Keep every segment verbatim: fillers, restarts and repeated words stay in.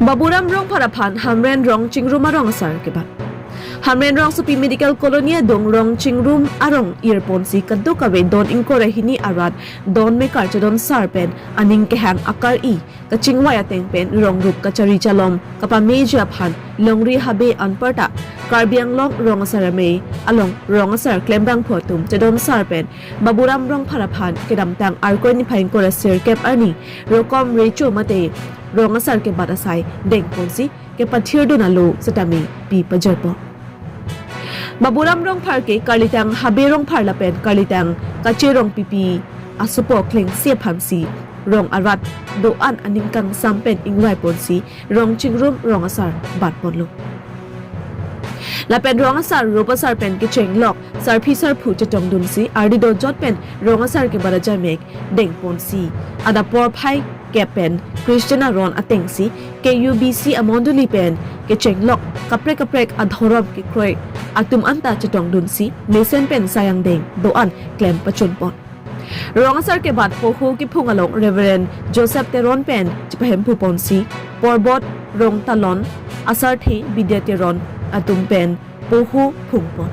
Baburam Rongphar aphan Hamren Rongchingrum arong asar kebat. Hamren Rongsopi Medical Colony adung Rongchingrum arong irponsi kadokave don ingkoi ra hini arat don mekar chedon sar pen aning kehang akar-i kachingvai ateng pen rong rup kachari chalom kapameji aphan longri habe anparta Karbi Anglong rong asar amei along rong asar klembangphu atum chedon sar pen Baburam Rongphar aphan kedamtang Arkoi niphai ingkoi ra sirkep arni rokom recho mate rong asar kebat asai dengponsi kepathirdun alo setame pi pajorpo. Baburam Rongphar ke karlitang Habe Rongphar lapen karlitang Kache Rongpipi asopo klengsi aphansi rong arat do-an aning kangsam pen ingvaiponsi Rongchingrum rong asar batponlo. Lapen rong asar rup asar pen kechenglok sarpi sarpo chetongdunsi ardi dojot pen rong asar kebat ajamek dengponsi adap porphai kep pen Christian aron atengsi K U B C amondoli pen kechenglok kaprek kaprek adhorom kekroi atum anta chetongdunsi mesen pen sayang deng do-an klem pachunpon. Rong asar kebat poho kephung along Reverend Joseph Teron pen chepahemphuponsi Porbot Rongtalon, Asarthe Bidya Teron atum pen poho phungpon.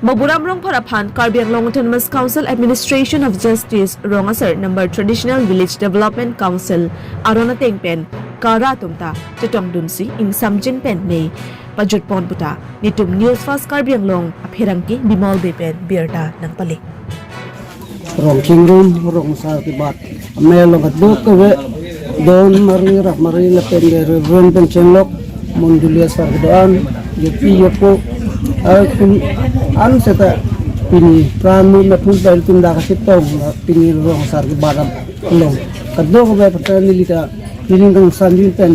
Baburam Rongphar aphan Karbi Anglong Autonomous Council Administration of Justice rong asar number Traditional Village Development Council aron ateng pen kara atum ta chetongdunsi ingsamjin pen mei pajutpon puta netum News Fast Karbi Anglong apherangke Bimol Bey pen birta nangpale. Rongchingrum rong asar kebat amei along kadokave don mari rak mari lapen ke Reverend pen chenglok mondoli asar kedo-an, jepi jepo atum an seta pini pran mu na phun pai tum dak kachetong pini rong asar kebat along kadokave pata neli ta neli kangsamjin pen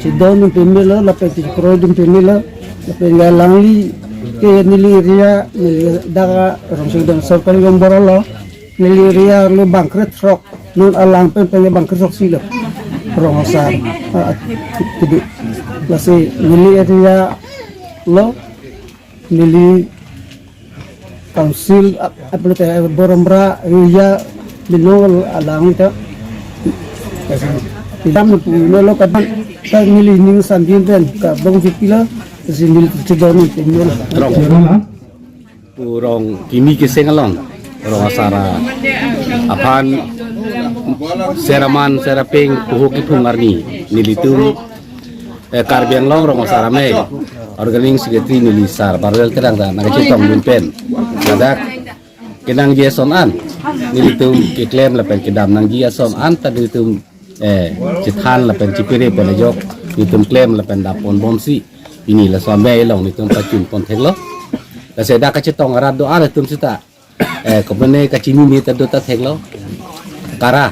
chedondun pemelo lapen chekroidun pemelo lapen ke alangli ke neli area neli dak Rongchingrum sorkari rong bor lo. Neli area lo bangkret throk, non alang pen pen bangkret throksi lo. Rong asar, ah, tidi. Lasi neli area lo, neli council, ap-, apel te Boromra area binong alang ita. Lasi, tidak mampu lo lo kadang, kan neli ning samjin pen, kabong jepi lo, lasi neli cedondun pemelo. Rong. Pu rong kimi keseng along, rong asar aphan seraman serapeng poho kephung arni nelitum, eh, Karbi Anglong rong asar amei organizing secretary neli sar Barwel Terang ta nangkachetongdun pen ladak kenangji ason an nelitum keklem lapen kedam nangji ason an ta nelitum eh, chethan lapen chepere pen ajok, netum klem lapen dap ponbomsi, pini laso amei along netum pachunpon theklo. Lasi dak kachetong arat do-an atum seta, eh, komane kachinine ta do ta theklo. Kara.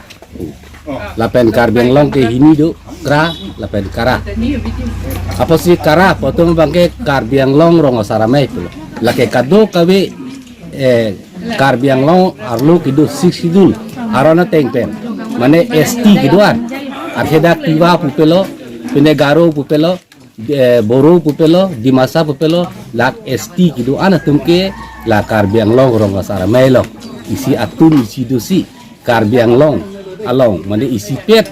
Lapen Karbi Anglong ke hini do, kra, lapen kara. Apotsi kara pu atum abangke Karbi Anglong rong asar amei pulo. Lake kadokave eh, Karbi Anglong arlo kedo Sixth Schedule aron ateng pen, mane S T kedo-an, arhe dak Tiwa pupelo, pine Garo pupelo, eh, Boro pupelo, Dimasa pupelo, dak S T kedo-an atum ke la Karbi Anglong rong asar amei lo. Isi atum isi dosi Karbi Anglong along, mane isipet,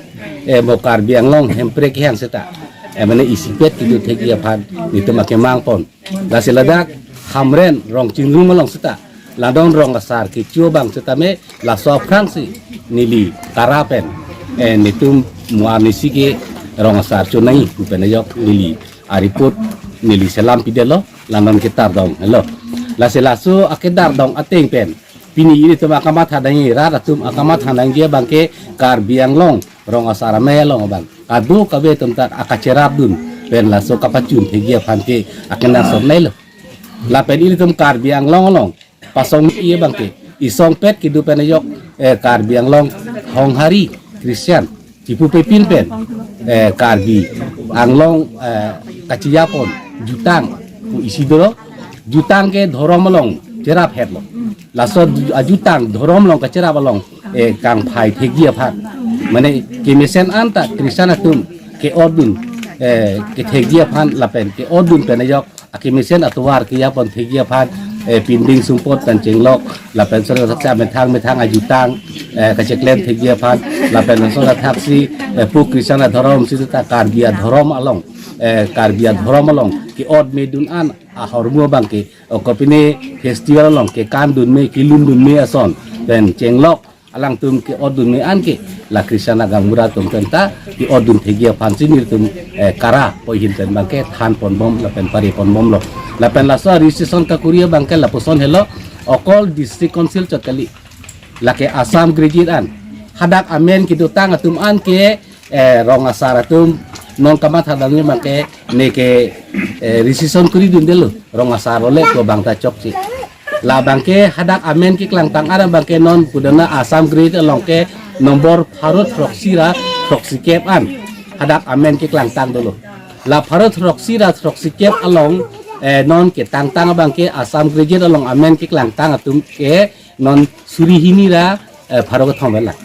eh, mo Karbi Anglong Hemprek kehang seta, eh, mane isipet kedo thekji aphan netum akemang pon. Lasi ladak Hamren Rongchingrum along seta, la don rong asar kecho abang setame laso aphrangsi neli kara pen, eh, netum mu arnisi ke rong asar chonai pu pen ajok neli a-report neli selam pidetlo, la non kedardom helo. Lasi laso akedardom ateng pen pini ilitum akamatha nangji, rat atum akamatha nangji abangke Karbi Anglong rong asar amei along abang kadokave atum ta akacherapdun pen laso kapachun thekji aphan ke akenangsot nai lo. Lapen ilitum Karbi Anglong along pasong-i abangke isongpet kedo pen ajok, eh, Karbi Anglong Honghari Christian chipu pepin pen, eh, Karbi Anglong, eh, kachiyapon jutang pu isi dolo. Jutang ke dhorom along cherap hetlo. Laso ju-, ajutang dhorom along kacherap along, eh, kangphai thekji aphan, mane kemesen anta Christian atum ke-otdun, eh, kethekji aphan lapen ke-otdun pen ajok akemesen atovar keyapon thekji aphan eh, pinding sumpot pen chenglok, lapen laso athak si amethang methang ajutang, eh, kacheklem thekji aphan, lapen laso athak si, eh, pu Christian adhorom sita Karbi adhorom along, eh, Karbi adhorom along ke-ot me dun an ahormu abang ke, o kopine festival along kekan dun me, kelun dun me ason pen chenglok alangtum ke-ot dun me an ke la Christian agaonbura atum penta ke-ot dun thekji aphan si nelitum, eh, kara pu ahin pen abang ke than pon bom lapen pare pon bomlo. Lapen laso registration kakuri abang ke lapuson helo, okol District Council chot kali, lake Assam graduate an, hadak amen kedotang atum an ke, eh, rong asar atum non kamatha damji abang ke neke, eh, registration kuri dundelo, rong asar ole ko abang ta chokche. La abang ke hadak amen keklangtang an abang ke non pudana Assam graduate along ke nombor pharo throksi ra throksi kep an hadak amen keklangtang dolo. La pharo throksi ra throksi kep along, eh, non ketangtang abang ke Assam graduate along amen keklangtang atum ke non suri hini ra, eh, pharo kethom pen la.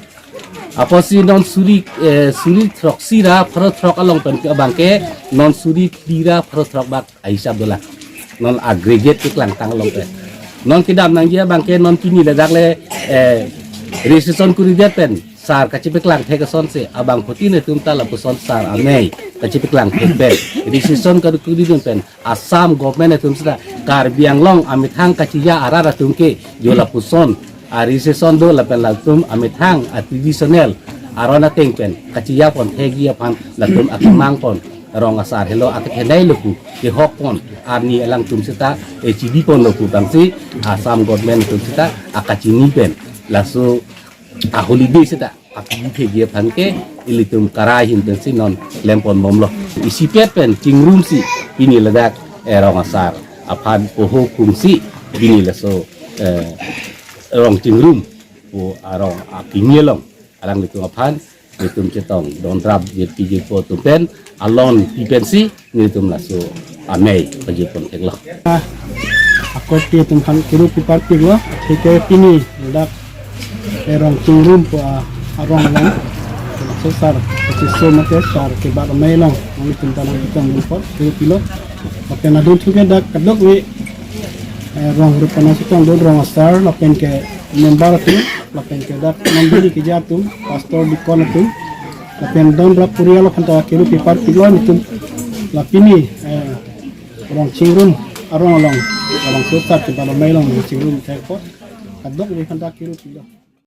Apotsi non suri, eh, suri throksi ra pharo throk along pen abang ke non suri phli ra pharo throk bak ahisap dolang. Non aggregate keklangtang along pen. Non kedam nangji abang ke non pini ladak le, eh, registration kuridet pen sar kachepeklang thek ason si abangphutin atum ta lapuson sar amei kachepeklang thek pen registration kakuri dun pen Assam government atum sita Karbi Anglong amethang kacheja arat atum ke jo lapuson a registration do lapen latum amethang a traditional aron ateng pen kacheja pon thekji aphan latum akemang pon rong asar helo akethenei lo pu kehok pon arni alangtum sita, eh, chibi ponlo pu abang si Assam government atum sita akachini pen laso a holiday sita akidi thekji aphan ke ilitum kara ahin pen si non klem pon bomlo. Isipet pen chingrum si pini ladak, eh, rong asar aphan poho kung si pini laso, eh, rong chingrum pu arong akimi along alanglitum aphan nelitum chetong donrap jirpi jirpo atum pen alon pi pen si nelitum laso amei pajir pon theklo. Ah, ako pi atum aphan kiru pipar piklo, atheke pini ladak, eh, rong chingrum pu a, arong along. Laso sar, kachiso mate sar kebat amei along, nanglitum ta nangchetong dun apot kiru pilo. Lapen adun thuke dak kadokave, eh, rong rup nangchetong dun rong asar, lapen ke member atum, lapen ke dak mondoli keja atum, pastor deacon atum, lapen donrap purial aphan ta kiru pipar piklo nelitum la pini, eh, rong chingrum arong along, arong sosar kebat amei along chingrum thekpo. Kadokave aphan ta kiru pilo.